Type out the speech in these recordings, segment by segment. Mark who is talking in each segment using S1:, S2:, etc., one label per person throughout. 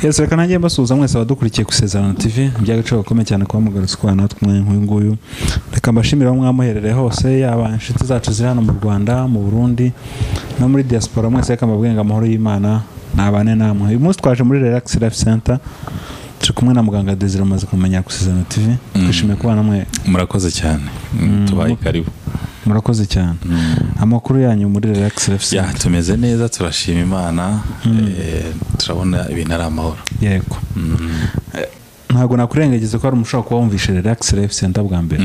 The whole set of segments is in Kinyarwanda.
S1: Yes, reka nanjye mbasuhuza mwese abadukurikiye ku Isezerano TV. Iby'agaciro gakomeye cyane kuba mugarutse kubana natwe umwanya nk'uyu nguyu. Reka mbashimire aho mwamuherereye hose, yaba inshuti zacu ziri hano mu Rwanda, mu Burundi no muri diaspora mwese. Reka mbabwire ngo amahoro y'Imana nabane namwe. Uyu munsi twaje muri Relax Life Center, turi kumwe na muganga Desire, umaze kumenya ku Isezerano TV. Twishimiye kubana namwe.
S2: Murakoze cyane, tubaye karibu.
S1: Murakoze cyane. Amakuru yanyu muri Relax Life
S2: Ya,
S1: Center?
S2: tumeze neza, turashima Imana, turabona ibintu ari amahoro.
S1: Yego. Ntabwo nakurengagiza ko hari umuntu ushobora kuba wumvishe Relax Life Center bwa mbere.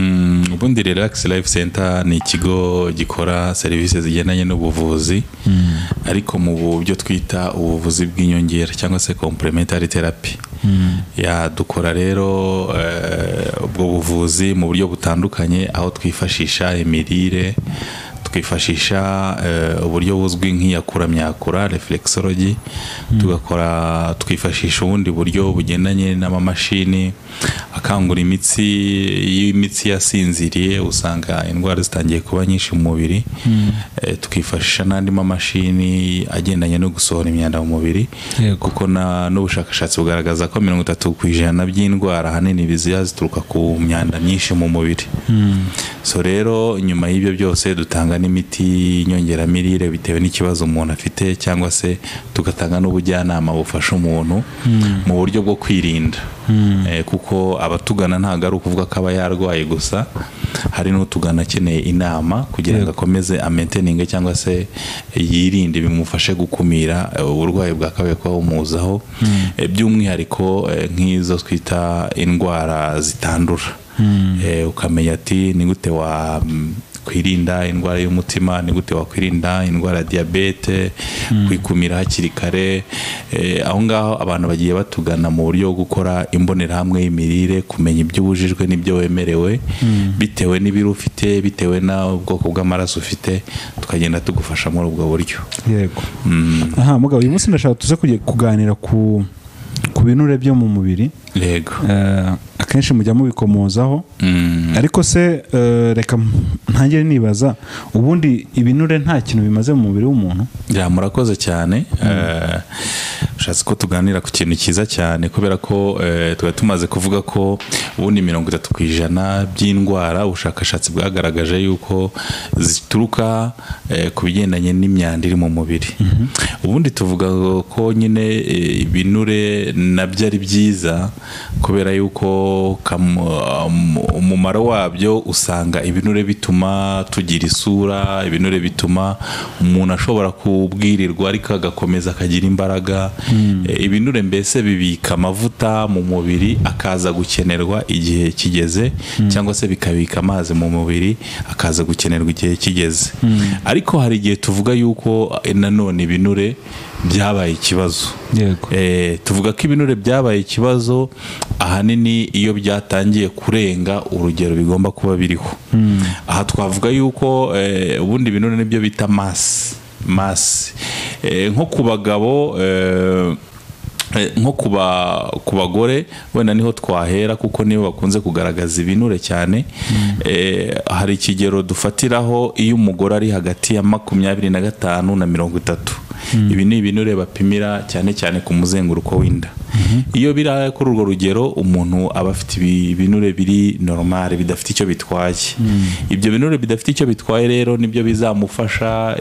S2: Ubundi Relax Life Center ni ikigo gikora serivisi zigendanye n'ubuvuzi, ariko mu buryo twita ubuvuzi bw'inyongera cyangwa se complementary therapy. Ya, dukora rero ubwo buvuzi mu buryo butandukanye, aho twifashisha imirire, twifashisha uburyo buzwi nk'iyakuramyakura, reflexology, tugakora, twifashisha ubundi buryo bugendanye n'amamashini akangura imitsi. Iyo imitsi yasinziriye, usanga indwara zitangiye kuba nyinshi mu mubiri. Tukifashisha n'andi mamashini agendanye no gusohora imyanda mu mubiri, kuko n'ubushakashatsi bugaragaza ko 30% by'indwara ahanini biziya zituruka ku myanda myinshi mu mubiri. So rero, nyuma y'ibyo byose, dutanga n'imiti nyongeramirire bitewe n'ikibazo umuntu afite, cyangwa se tugatanga n'ubujyanama bufasha umuntu mu buryo bwo kwirinda. Kuko abatugana ntabwo ari ukuvuga ko aba yarwaye gusa, hari n'utugana akeneye inama kugira ngo akomeze amaintaininge cyangwa se yirinde, bimufashe gukumira uburwayi bwakabaye kuba bumuzaho. By'umwihariko nk'izo twita indwara zitandura. Ukamenya ati ni gute wa kwirinda indwara y'umutima, ni gute wakwirinda indwara ya diyabete, kwikumira hakiri kare. Aho ngaho abantu bagiye batugana mu buryo bwo gukora imbonerahamwe y'imirire, kumenya ibyo ubujijwe n'ibyo wemerewe bitewe n'ibiro ufite, bitewe n'ubwoko bw'amaraso ufite, tukagenda tugufasha muri ubwo buryo.
S1: Yego. Aha mugabo, uyu munsi ndashaka tuze kuganira ku binure byo mu mubiri. Akenshi mujya mubikomozaho, ariko se reka ntangire nibaza, ubundi ibinure nta kintu bimaze mu mubiri w'umuntu?
S2: Ya, murakoze cyane. Ushatse ko tuganira ku kintu cyiza cyane, kubera ko twari tumaze kuvuga ko ubundi 30% by'indwara ubushakashatsi bwagaragaje yuko zituruka ku bigendanye n'imyanda iri mu mubiri. Ubundi tuvuga ko nyine ibinure nabyo ari byiza, kubera yuko umumaro wabyo usanga ibinure bituma tugira isura, ibinure bituma umuntu ashobora kubwirirwa ariko agakomeza akagira imbaraga. Ibinure mbese bibika amavuta mu mubiri akaza gukenerwa igihe kigeze, cyangwa se bikabika amazi mu mubiri akaza gukenerwa igihe kigeze. Ariko hari igihe tuvuga yuko nanone ibinure byabaye ikibazo. Tuvuga ko ibinure byabaye ikibazo ahanini iyo byatangiye kurenga urugero bigomba kuba biriho. Aha twavuga yuko ubundi ibinure nibyo bita masse. Nko ku bagabo, nko ku bagore wenda niho twahera, kuko nibo bakunze kugaragaza ibinure cyane. Hari ikigero dufatiraho iyo umugore ari hagati ya 25 na 30. Ibi ni ibinure bapimira cyane cyane ku muzenguruko w'inda. Iyo biri kuri urwo rugero, umuntu aba afite ibinure biri normal, bidafite icyo bitwaye. Ibyo binure bidafite icyo bitwaye rero nibyo bizamufasha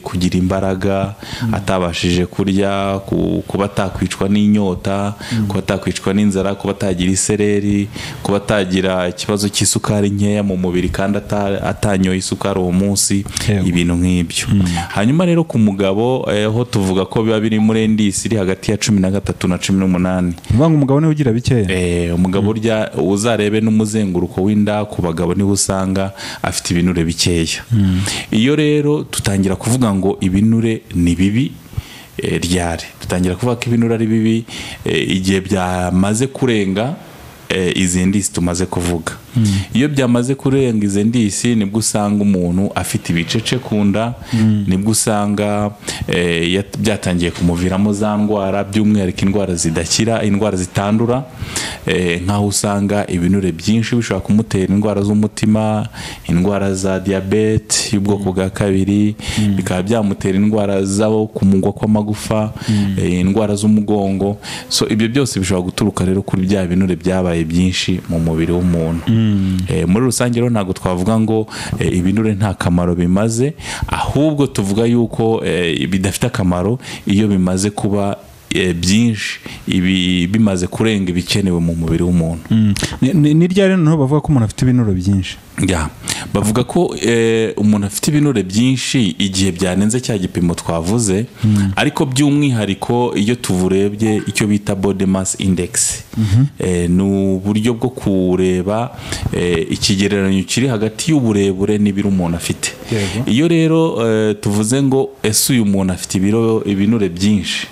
S2: kugira imbaraga atabashije kurya, kuba atakwicwa n'inyota, kuba atakwicwa n'inzara, kuba atagira isereri, kuba atagira ikibazo cy'isukari nkeya mu mubiri kandi atanyoye isukari uwo munsi, ibintu nk'ibyo. Hanyuma rero ku mugabo ho tuvuga ko biba biri muri indice iri hagati ya 13 na 18.
S1: Uvuga ngo umugabo niwe ugira bikeya?
S2: Umugabo urya, uzarebe n'umuzenguruko w'inda ku bagabo niho usanga afite ibinure bikeya. Iyo rero tutangira kuvuga ngo ibinure ni bibi ryari? Dutangira kuvuga ko ibinure ari bibi igihe byamaze kurenga izi indice tumaze kuvuga. Iyo byamaze kurenga izo indices, nibwo usanga umuntu afite ibicece ku nda, nibwo usanga byatangiye kumuviramo za ndwara, by'umwihariko indwara zidakira, indwara zitandura, nk'aho usanga ibinure byinshi bishobora kumutera indwara z'umutima, indwara za diyabete y'ubwoko bwa kabiri, bikaba byamutera indwara zo kumungwa kw'amagufa, indwara z'umugongo. So ibyo byose bishobora guturuka rero kuri bya binure byabaye byinshi mu mubiri w'umuntu. Muri rusange rero ntabwo twavuga ngo ibinure nta kamaro bimaze, ahubwo tuvuga yuko bidafite akamaro iyo bimaze kuba byinshi, ibi bimaze kurenga ibikenewe mu mubiri w'umuntu.
S1: Ni ryari noneho bavuga ko umuntu afite ibinure byinshi?
S2: Ya, bavuga ko umuntu afite ibinure byinshi igihe byarenze cya gipimo twavuze, ariko by'umwihariko iyo tuvurebye icyo bita body mass index, ni uburyo bwo kureba ikigereranyo kiri hagati y'uburebure n'ibiro umuntu afite. Iyo rero tuvuze ngo ese uyu muntu afite ibiro, ibinure byinshi,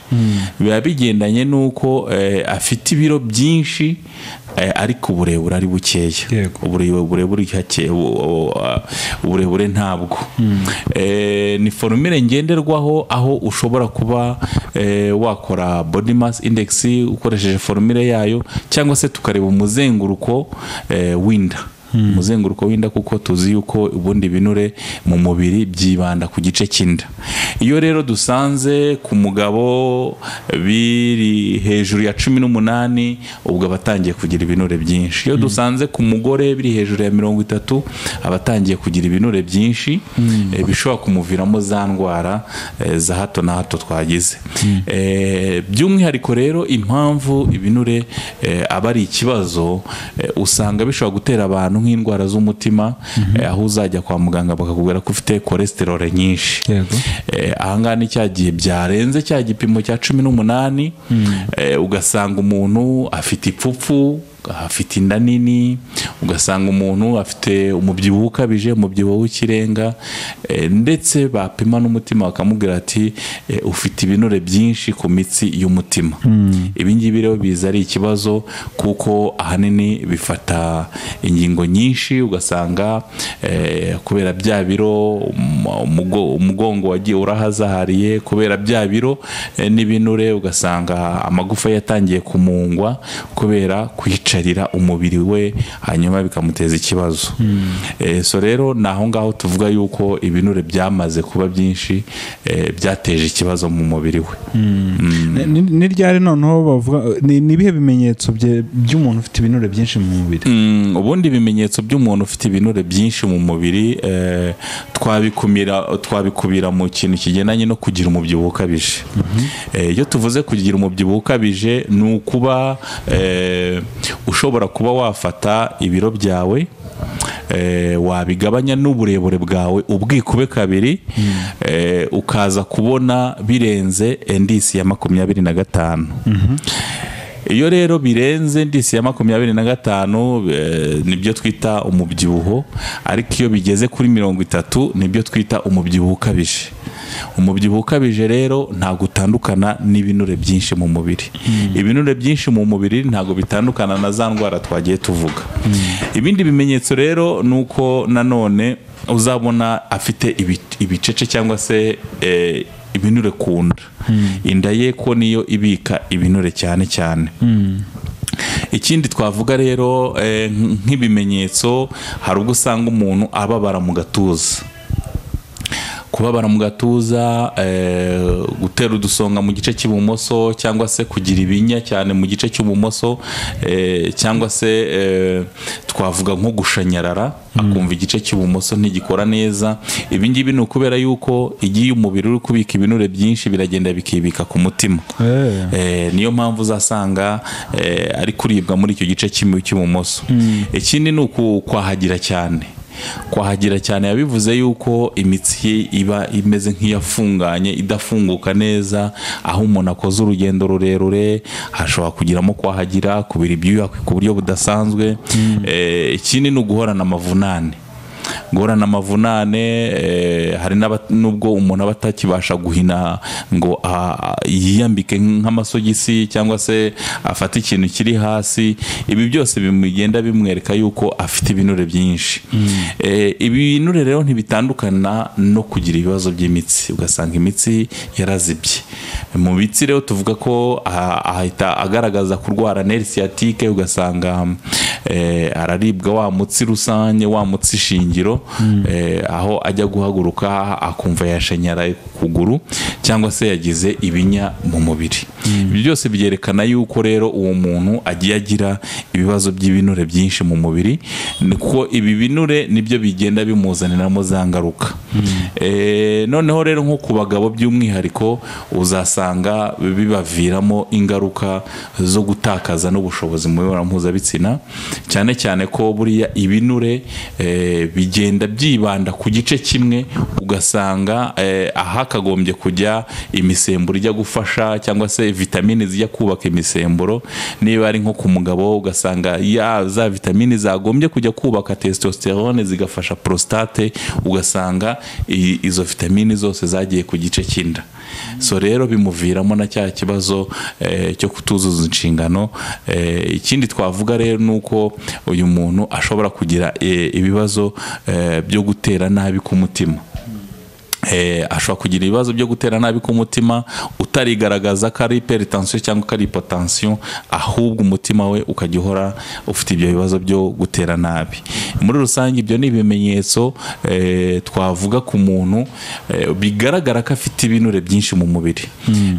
S2: biba bigendanye n'uko afite ibiro byinshi ariko uburebure ari bukeya. Uburebure hake, uburebure ntabwo. Ni formule ngenderwaho aho ushobora kuba wakora body mass index ukoresheje formule yayo, cyangwa se tukareba umuzenguruko w'inda, umuzenguruko w'inda, kuko tuzi yuko ubundi ibinure mu mubiri byibanda ku gice cy'inda. Iyo rero dusanze ku mugabo biri hejuru ya 18, ubwo aba atangiye kugira ibinure byinshi. Iyo dusanze ku mugore biri hejuru ya 30, aba atangiye kugira ibinure byinshi bishobora kumuviramo za ndwara za hato na hato twagize. By'umwihariko rero impamvu ibinure aba ari ikibazo, usanga bishobora gutera abantu nk'indwara z'umutima, aho uzajya kwa muganga bakakubwira ko ufite cholesterol nyinshi. Ahangaha ni cya gihe byarenze cya gipimo cya 18, ugasanga umuntu afite ipfupfu, afite inda nini, ugasanga umuntu afite umubyibuho ukabije, umubyibuho w'ikirenga, ndetse bapima n'umutima bakamubwira ati ufite ibinure byinshi ku mitsi y'umutima. Ibi ngibi rero biza ari ikibazo kuko ahanini bifata ingingo nyinshi, ugasanga kubera bya biro umugongo wagiye urahazahariye kubera bya biro n'ibinure, ugasanga amagufa yatangiye kumungwa kubera kwicarira umubiri we, hanyuma bikamuteza ikibazo. So rero ni aho ngaho tuvuga yuko ibinure byamaze kuba byinshi, byateje ikibazo mu mubiri we.
S1: Ni ryari noneho bavuga, ni ibihe bimenyetso by'umuntu ufite ibinure byinshi mu mubiri?
S2: Ubundi ibimenyetso by'umuntu ufite ibinure byinshi mu mubiri twabikubira mu kintu kigendanye no kugira umubyibuho ukabije. Iyo tuvuze kugira umubyibuho ukabije, ni ukuba ushobora kuba wafata ibiro byawe, wabigabanya n'uburebure bwawe ubwikube kabiri, ukaza kubona birenze indice ya 25. Iyo rero birenze indice ya 25, nibyo twita umubyibuho, ariko iyo bigeze kuri 30 nibyo twita umubyibuho ukabije. Umubyibuho ukabije rero ntabwo utandukana n'ibinure byinshi mu mubiri. Ibinure byinshi mu mubiri ntabwo bitandukana na za ndwara twagiye tuvuga. Ibindi bimenyetso rero ni uko nanone uzabona afite ibicece cyangwa se ibinure ku nda, inda ye ko niyo ibika ibinure cyane cyane. Ikindi twavuga rero nk'ibimenyetso, hari ubwo usanga umuntu ababara mu gatuza, kubabara mu gatuza, gutera udusonga mu gice cy'ibumoso, cyangwa se kugira ibinya cyane mu gice cy'ibumoso, cyangwa se twavuga nko gushanyarara, akumva igice cy'ibumoso ntigikora neza. Ibi ngibi ni ukubera yuko igihe umubiri uri kubika ibinure byinshi, biragenda bikibika ku mutima. Niyo mpamvu uzasanga ari kuribwa muri icyo gice cy'ibumoso. Ikindi ni ukwahagira cyane. Kwahagira cyane yabivuze yuko imitsi ye iba imeze nk'iyafunganye, idafunguka neza. Aho umuntu akoze urugendo rurerure hashobora kugiramo kwahagira, kubira ibyuya ku buryo budasanzwe. Ikindi ni uguhorana amavunane. Guhorana amavunane, hari nubwo umuntu aba atakibasha guhina ngo yiyambike nk'amasogisi cyangwa se afate ikintu kiri hasi. Ibi byose bimugenda bimwereka yuko afite ibinure byinshi. Ibinure rero ntibitandukana no kugira ibibazo by'imitsi, ugasanga imitsi yarazibye. Mu mitsi rero tuvuga ko ahita agaragaza kurwara nerf sciatique, ugasanga araribwa wa mutsi rusange, wa mutsi shingiro, aho ajya guhaguruka akumva yashenyaraye ku kuguru cyangwa se yagize ibinya mu mubiri. Ibyo byose byerekana yuko rero uwo muntu agiye agira ibibazo by'ibinure byinshi mu mubiri, kuko ibi binure nibyo bigenda bimuzaniramo za ngaruka. Noneho rero nko ku bagabo by'umwihariko uzasanga bibaviramo ingaruka zo gutakaza n'ubushobozi mu mibonano mpuzabitsina, cyane cyane ko buriya ibinure bigenda byibanda ku gice kimwe, ugasanga ahakagombye kujya imisemburo ijya gufasha cyangwa se vitamine zijya kubaka imisemburo, niba ari nko ku mugabo ugasanga ya za vitamine zagombye kujya kubaka testosterone zigafasha prostate, ugasanga izo vitamine zose zagiye ku gice cy'inda. So rero bimuviramo na cya kibazo cyo kutuzuza inshingano. Ikindi twavuga rero nuko uyu muntu ashobora kugira ibibazo byo gutera nabi ku mutima. Ashobora kugira ibibazo byo gutera nabi ku mutima utarigaragaza ko ari hypertension cyangwa ko ari hypotension, ahubwo umutima we ukajya uhora ufite ibyo bibazo byo gutera nabi. Muri rusange ibyo ni ibimenyetso twavuga ku muntu bigaragara ko afite ibinure byinshi mu mubiri.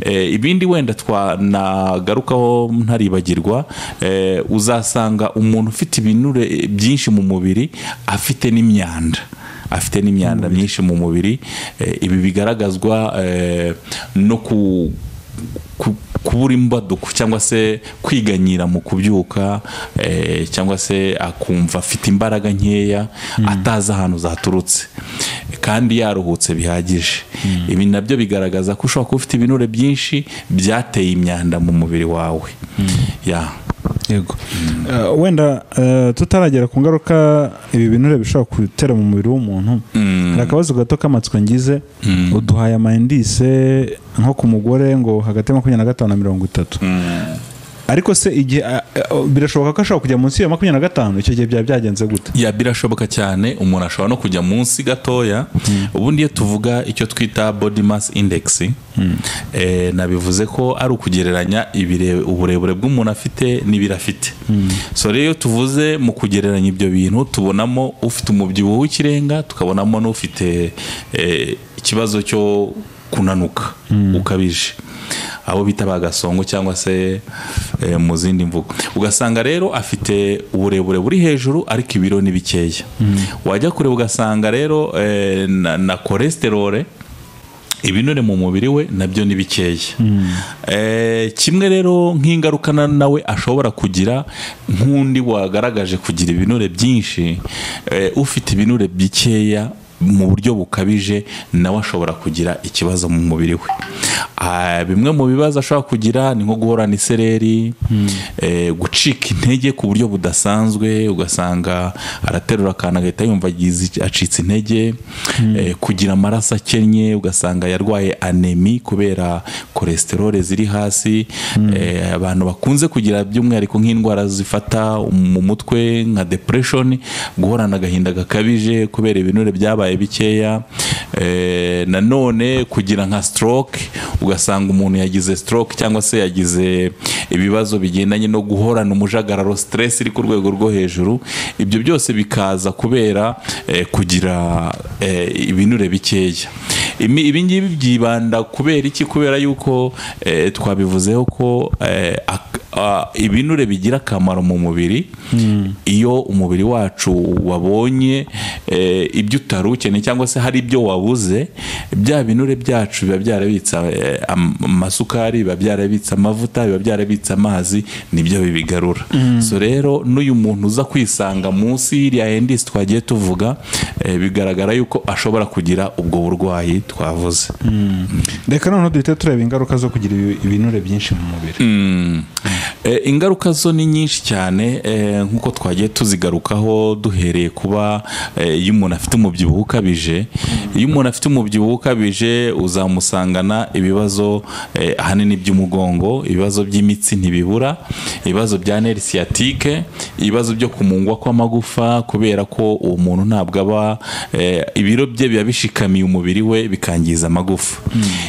S2: Ibindi wenda twanagarukaho ntaribagirwa, uzasanga umuntu ufite ibinure byinshi mu mubiri afite n'imyanda, afite n'imyanda myinshi mu mubiri. Ibi bigaragazwa no kubura imbaduko cyangwa se kwiganyira mu kubyuka, cyangwa se akumva afite imbaraga nkeya atazi ahantu zaturutse kandi yaruhutse bihagije. Ibi nabyo bigaragaza ko ushobora kuba ufite ibinure byinshi byateye imyanda mu mubiri wawe.
S1: Yego. Wenda tutaragera ku ngaruka ibi binure bishobora gutera mu mubiri w'umuntu, hari akabazo gato k'amatsiko ngize. Uduhaye ama indice nko ku mugore ngo hagati ya 25 na 30, ariko se igihe birashoboka ko ashobora kujya munsi ya 25, icyo gihe byaba byagenze gute?
S2: Ya, birashoboka cyane, umuntu ashobora no kujya munsi gatoya. Ubundi iyo tuvuga icyo twita body mass index, nabivuze ko ari ukugereranya uburebure bw'umuntu afite n'ibiro afite. So rero iyo tuvuze mu kugereranya ibyo bintu, tubonamo ufite umubyibuho w'ikirenga, tukabonamo n'ufite ikibazo cyo kunanuka ukabije, abo bita bagasongo cyangwa se mu zindi mvugo. Ugasanga rero afite uburebure buri hejuru ariko ibiro ni bikeya. Wajya kureba ugasanga rero na cholesterol, ibinure mu mubiri we nabyo ni bikeya. Kimwe rero nk'ingaruka nawe ashobora kugira nk'undi wagaragaje kugira ibinure byinshi, ufite ibinure bikeya mu buryo bukabije nawe ashobora kugira ikibazo mu mubiri we. Bimwe mu bibazo ashobora kugira ni nko guhorana isereri, gucika intege ku buryo budasanzwe, ugasanga araterura akantu agahita yumva acitse intege, kugira amaraso akennye, ugasanga yarwaye anémie kubera cholesterol ziri hasi. Abantu bakunze kugira by'umwihariko nk'indwara zifata mu mutwe nka depression, guhorana agahinda gakabije kubera ibinure byabaye bikeya. Nanone kugira nka stroke, ugasanga umuntu yagize stroke cyangwa se yagize ibibazo bigendanye no guhorana umujagararo, stress iri ku rwego rwo hejuru. Ibyo byose bikaza kubera kugira ibinure bikeya. Ibi ngibi byibanda kubera iki? Kubera yuko twabivuzeho ko ibinure bigira akamaro mu mubiri. Iyo umubiri wacu wabonye ibyo utari ukeneye cyangwa se hari ibyo wabuze, bya binure byacu biba byarabitse amasukari, biba byarabitse amavuta, biba byarabitse amazi, nibyo bibigarura. So rero n'uyu muntu uza kwisanga munsi y'iriya indice twagiye tuvuga, bigaragara yuko ashobora kugira ubwo burwayi twavuze.
S1: Reka noneho duhite tureba ingaruka zo kugira ibinure byinshi mu mubiri.
S2: Ingaruka zo ni nyinshi cyane, nk'uko twagiye tuzigarukaho duhereye kuba iyo umuntu afite umubyibuho ukabije. Iyo umuntu afite umubyibuho ukabije uzamusangana ibibazo ahanini by'umugongo, ibibazo by'imitsi ntibibura, ibibazo bya nerf sciatique, ibibazo byo kumungwa kw'amagufa, kubera ko uwo muntu ntabwo aba ibiro bye biba bishikamiye umubiri we, bikangiza amagufa.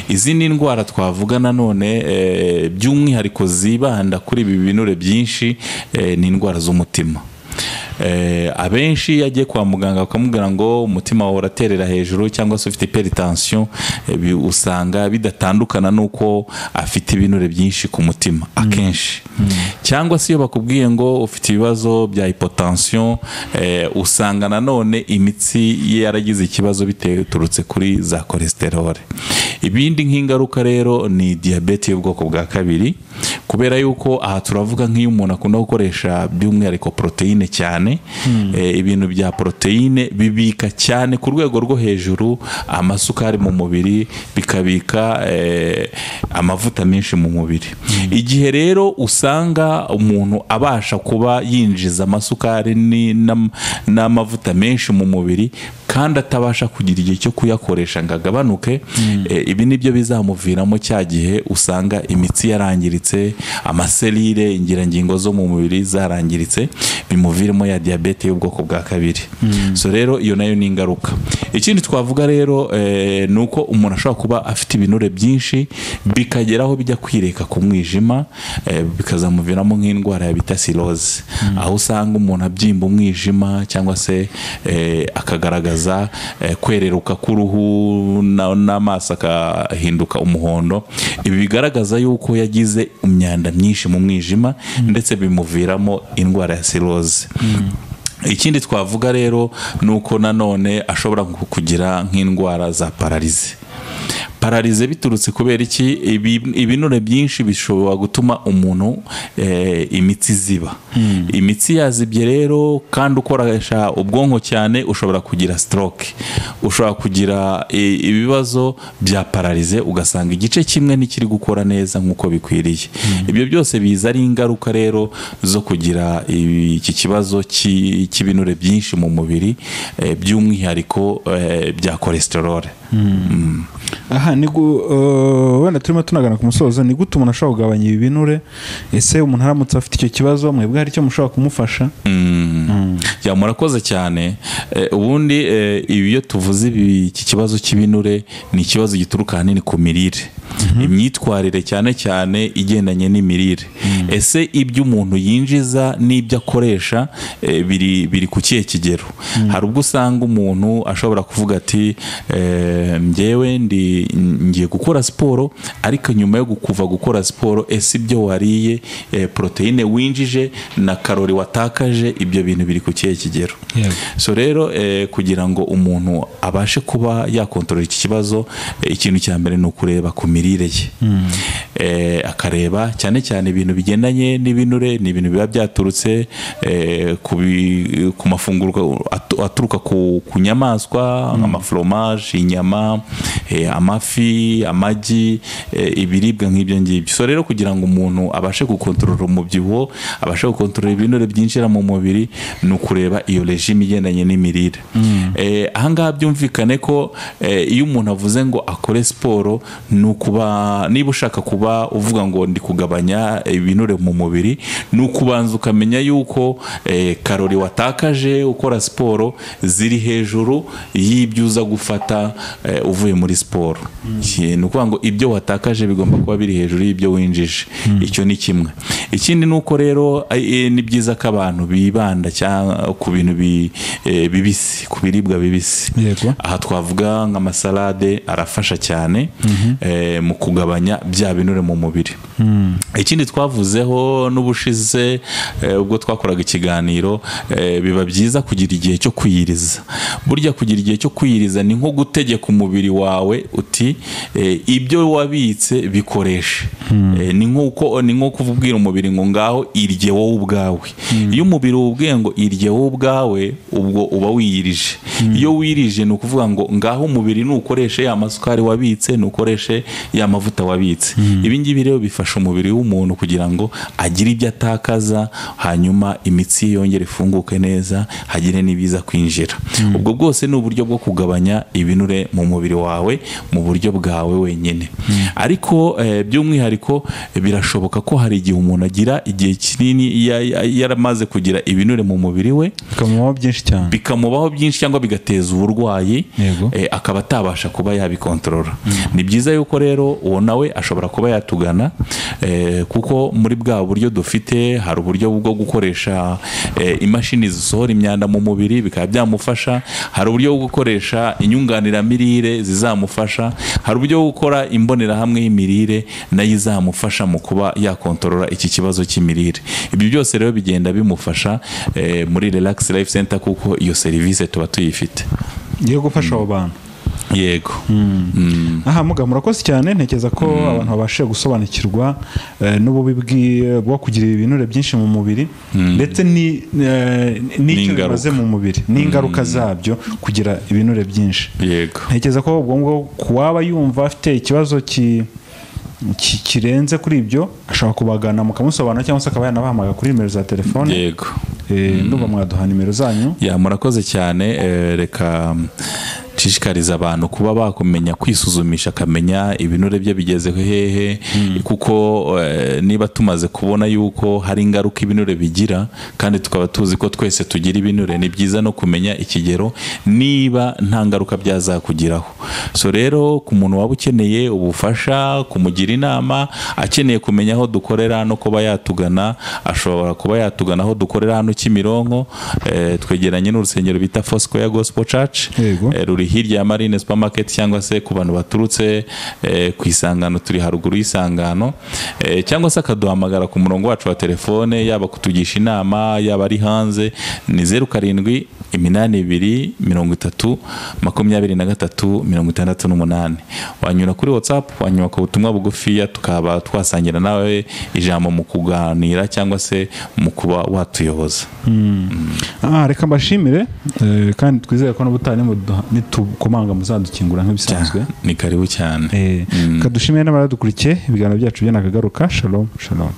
S2: Izindi ndwara twavuga nanone by'umwihariko zibanda kuri ibi binure byinshi ni indwara z'umutima. Abenshi iyo agiye kwa muganga bakamubwira ngo umutima wawe uraterera hejuru cyangwa se ufite hypertension, usanga bidatandukana n'uko afite ibinure byinshi ku mutima akenshi. Cyangwa se iyo bakubwiye ngo ufite ibibazo bya hypotension, usanga nanone imitsi ye yaragize ikibazo biturutse kuri za cholesterol. Ibindi nk'ingaruka rero ni diyabete y'ubwoko bwa kabiri, kubera yuko aha turavuga nk'iyo umuntu akunda gukoresha by'umwihariko poroteyine cyane. Ibintu bya poroteyine bibika cyane ku rwego rwo hejuru amasukari mu mubiri, bikabika amavuta menshi mu mubiri. Igihe rero usanga umuntu abasha kuba yinjiza amasukari n'amavuta menshi mu mubiri kandi atabasha kugira igihe cyo kuyakoresha ngo agabanuke, ibi nibyo bizamuviramo cya gihe usanga imitsi yarangiritse, amaselire, ingirangingo zo mu mubiri zarangiritse, bimuviremo ya diyabete y'ubwoko bwa kabiri. So rero iyo nayo ni ingaruka. Ikindi twavuga rero ni uko umuntu ashobora kuba afite ibinure byinshi bikageraho bijya kwireka ku mwijima, bikazamuviramo nk'indwara ya bita cirrhose, aho usanga umuntu abyimba umwijima cyangwa se akagaragaza kwereruka k'uruhu n'amaso akahinduka umuhondo. Ibi bigaragaza yuko yagize imyanda myinshi mu mwijima, ndetse bimuviramo indwara ya cirrhose. Ikindi twavuga rero ni uko nanone ashobora kugira nk'indwara za paralysie. Paralysie biturutse kubera iki? Ibinure byinshi bishobora gutuma umuntu imitsi ziba. Imitsi yazibye rero kandi ukoresha ubwonko cyane, ushobora kugira stroke, ushobora kugira ibibazo bya paralysie, ugasanga igice kimwe ntikiri gukora neza nk'uko bikwiriye. Ibyo byose biza ari ingaruka rero zo kugira iki kibazo cy'ibinure byinshi mu mubiri, by'umwihariko bya cholesterol.
S1: Aha ni wenda turimo tunagana ku musozo, ni gute umuntu ashobora kugabanya ibi binure? Ese umuntu aramutse afite icyo kibazo, mwebwe hari icyo mushobora kumufasha?
S2: Ya, murakoze cyane. Ubundi ibi iyo tuvuze iki kibazo cy'ibinure ni ikibazo gituruka ahanini ku mirire, imyitwarire cyane cyane igendanye n'imirire. Ese ibyo umuntu yinjiza n'ibyo akoresha biri ku kihe kigero? Hari ubwo usanga umuntu ashobora kuvuga ati njyewe ndi ngiye gukora siporo, ariko nyuma yo kuva gukora siporo, ese ibyo wariye, poroteyine winjije na karori watakaje, ibyo bintu biri ku kihe kigero? So rero kugira ngo umuntu abashe kuba yakontorora iki kibazo, ikintu cya mbere ni ukureba ku mirire ye. Akareba cyane cyane ibintu bigendanye n'ibinure, ni ibintu biba byaturutse ku mafunguro aturuka ku nyamaswa, nk'amaforomaje, inyama, amafi, amagi, ibiribwa nk'ibyo ngibyo. So rero kugira ngo umuntu abashe gukontorora umubyibuho, abashe gukontorora ibinure byinjira mu mubiri, ni ukureba iyo regime igendanye n'imirire. Ahangaha byumvikane ko iyo umuntu avuze ngo akore siporo, ni ukuba niba ushaka kuba uvuga ngo ndi kugabanya ibinure mu mubiri, ni ukubanza ukamenya yuko karori watakaje ukora siporo ziri hejuru y'ibyo uza gufata uvuye muri siporo. Ni ukuvuga ngo ibyo watakaje bigomba kuba biri hejuru y'ibyo winjije. Icyo ni kimwe. Ikindi ni uko rero ni byiza ko abantu bibanda cyangwa ku bintu bibisi, ku biribwa bibisi. Aha twavuga nk'amasalade, arafasha cyane mu kugabanya bya binure mu mubiri. Ikindi twavuzeho n'ubushize ubwo twakoraga ikiganiro, biba byiza kugira igihe cyo kwiyiriza. Burya kugira igihe cyo kwiyiriza ni nko gutegeka umubiri wawe uti ibyo wabitse wabitse bikoreshe. Ni nko kuvubwira umubiri ngo ngaho irye wowe ubwawe. Iyo umubiri ubwiye ngo irye wowe ubwawe, ubwo uba wiyirije. Iyo wirije ni ukuvuga ngo ngaho umubiri nukoreshe ya masukari wabitse, nukoreshe ya mavuta wabitse. Ibi ngibi rero bifasha umubiri w'umuntu kugira ngo agire ibyo atakaza, hanyuma imitsi yongere ifunguke neza, hagire n'ibiza kwinjira. Ubwo bwose ni uburyo bwo kugabanya ibinure mu mubiri wawe mu buryo bwawe wenyine. Ariko by'umwihariko birashoboka ko hari igihe umuntu agira igihe kinini yaramaze kugira ibinure mu mubiri we,
S1: bikamubaho byinshi cyane,
S2: bikamubaho byinshi cyangwa bigateza uburwayi, akaba atabasha kuba yabikontorora. Ni byiza yuko rero uwo nawe ashobora kuba yatugana, kuko muri bwa buryo dufite hari uburyo bwo gukoresha imashini zisohora imyanda mu mubiri bikaba byamufasha, hari uburyo bwo gukoresha inyunganiramirire zizamufasha, hari uburyo bwo gukora imbonerahamwe y'imirire nayo izamufasha mu kuba yakontorora iki kibazo cy'imirire. Ibyo byose rero bigenda bimufasha muri Relax Life Center, kuko iyo serivisi tuba tuyifite
S1: yo gufasha abo bantu.
S2: Yego.
S1: Aha muga murakoze cyane, ntekereza ko abantu babashije gusobanukirwa n'ububi bwo kugira ibinure byinshi mu mubiri, ndetse n'icyo bimaze mu mubiri n'ingaruka zabyo kugira ibinure byinshi.
S2: Yego.
S1: Ntekereza ko ubwo ngo kuwaba yumva afite ikibazo kirenze kuri ibyo ashobora kubagana mukamusobanura, cyangwa se akaba yanabahamagara kuri nimero za telefone.
S2: Yego.
S1: Ndumva mwaduha nimero zanyu.
S2: Ya, murakoze cyane. Reka nshishikariza abantu kuba bakumenya kwisuzumisha, akamenya ibinure bye bigeze hehe, kuko niba tumaze kubona yuko hari ingaruka ibinure bigira, kandi tukaba tuzi ko twese tugira ibinure, ni byiza no kumenya ikigero niba nta ngaruka byazakugiraho. So rero ku muntu waba ukeneye ubufasha, kumugira inama, akeneye kumenya aho dukorera no kuba yatugana, ashobora kuba yatugana aho dukorera hano Kimironko, twegeranye n'urusengero bita Foursquare Gospel Church, ruri hirya ya Marine Supermarket, cyangwa se ku bantu baturutse ku Isangano, turi haruguru y'Isangano, cyangwa se akaduhamagara ku murongo wacu wa telefone, yaba kutugisha inama, yaba ari hanze, ni 07 82 30 23 68. Wanyura kuri WhatsApp, wanyura ku butumwa bugufiya, tukaba twasangira nawe ijambo mu kuganira cyangwa se mu kuba watuyoboza.
S1: Reka mbashimire, kandi twizeye ko n'ubutaha nitukomanga muzadukingura nk'ibisanzwe.
S2: Ni karibu cyane.
S1: Kadushimire n'abadukurikiye, ibiganiro byacu byanakagaruka. Shalom, shalom.